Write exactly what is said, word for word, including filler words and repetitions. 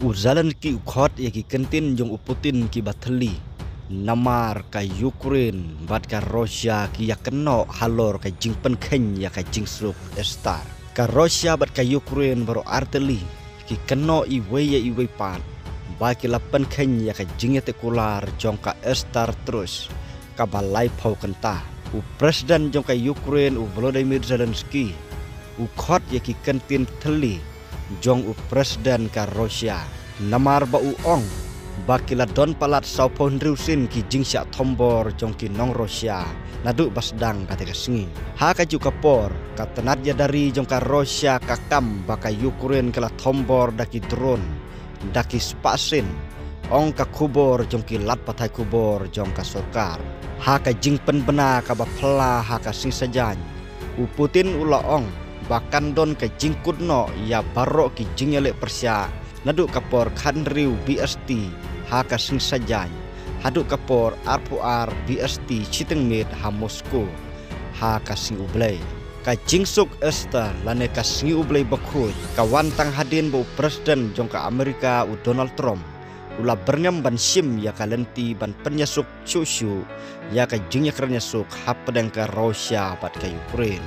U Zelensky u khot ïa ki kyntien jong u Putin kiba thylli, namar ka Ukraine bad ka Russia ki ïakynnoh halor ka jingpynkheiñ ïa ka jingsuk Easter. Ka Russia bad ka Ukraine baroh artylli ki kynnoh iwei ïa iwei pat ba ki la pynkheiñ ïa ka jingïateh kular jong ka Easter Truce kaba laiphew kynta. U President jong ka Ukraine u Volodymyr Zelensky u khot ïa ki kyntien thylli jong u President ka Russia, namar ba u ong ba ki la don palat sawphew hynriew sien ki jingshah thombor jong ki nong Russia naduh ba sdang kata ka sngi. Ha kajuh ka por, ka tnat ïada ri jong ka Russia ka kam ba ka Ukraine ka la thombor da ki drone, da ki spah sien, ong ka khubor jong ki lad pathai khubor jong ka sorkar. Ha ka jingpynbna kaba phylla ha ka sngi Saitjaiñ, u Putin u la ong ba kan don ka jingkut noh ïa baroh ki jingïaleh pyrshah naduh ka por khathynriew B S T ha ka sngi Saitjaiñ haduh ka por arphew ar B S T shiteng miet ha Moscow ha ka sngi U Blei. Ka jingsuk Easter lane ka sngi U Blei Bakhuid ka wan tang hadien ba u President jong ka Amerika u Donald Trump u la byrngem ban shim ïa ka lynti ban pynïasuk shuh shuh ïa ka jingïakren ïasuk hapdeng ka Russia bad ka Ukraine.